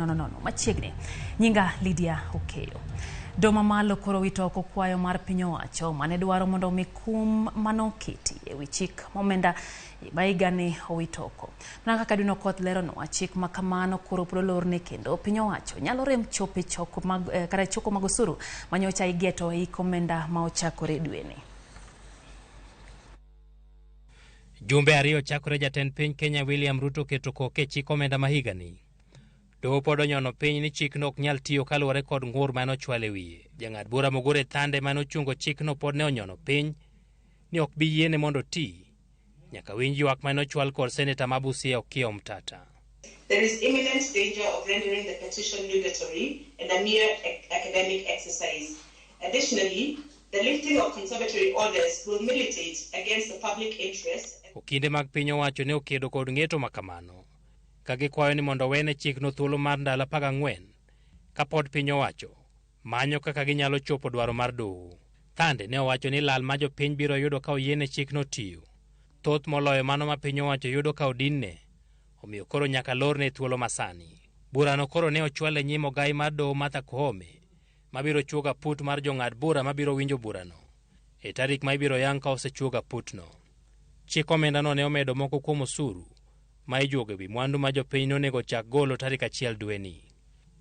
00 machiegni. Nyinga Lydia Okeyo. Doho mamalo koro wito oko kwayo mar piny owacho mane dwaro mondo omi kum manoketi e wi chik omenda ma higani owit oko. Mana kaka Edwin Okoth leronwa, chik ma kamano koro pod olorne kendo piny owacho nyalo rem chopo e choko mag, kata choko mag osuru manyocha igeto e hik omenda ma ochakore dweni. Jumbe 2 chakore jatend piny Kenya William Ruto keto koke e chik omenda ma higani. Doho pod onyono piny ni chikno ok nyal tiyo kaluwore kod ng'ur mane ochwal e wiye. Jang'ad bura Mugure Thande mane ochungo chikno pod ne onyono piny ni ok bi yiene mondo oti nyaka winj ywak mane ochwal kod seneta ma Busia Okiya Omtata. There is imminent danger of rendering the petition nugatory and a mere academic exercise. Additionally, the lifting of conservatory orders will militate against the public interest. Okinde mag piny owacho ne okedo kod ng'eto makamano ka gikwayo ni mondo owene chikno thuolo mar ndalo 14 kapod piny owacho manyo kaka ginyalo chopo dwaro mar doho. Thande ne owacho ni lal ma jopiny biro yudo ka oyiene chikno tiyo thoth moloyo mano ma piny owacho yudo ka odinne, omiyo koro nyaka lorne thuolo masani. Burano koro ne ochwal e nyim ogai mar doho Martha Koome mabiro chuogo aput mar jong'ad bura mabiro winjo burano e tarik ma ibiro yang ka osechuog aputno. Chik omendano ne omedo moko kuom osuru ma ijuogo ewi mwandu ma jopiny nonego chak golo tarik 1 dweni.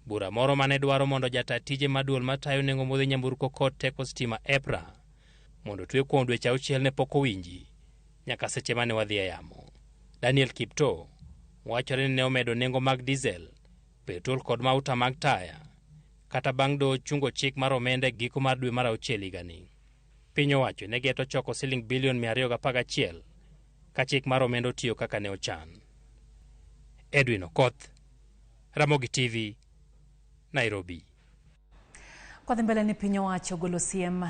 Bura moro mane dwaro mondo jata tije mar duol matayo nengo modhi nyamburko kod teko stima EPRA mondo otwe kuom dweche 6 ne pok owinji nyaka seche mane wadhi e yamo. Daniel Kiptoo wachore ni ne omedo nengo mag diesel, petrol kod mauta mag taya kata bang' doho chungo chik mar omenda e giko mar dwe mar 6 higani. Piny owacho ne geto choko siling bilion 211 ka chik mar omenda otiyo kaka ne ochan. Edwin Okoth, Ramogi TV, Nairobi. Kwadhi mbele ni piny owacho golo siem.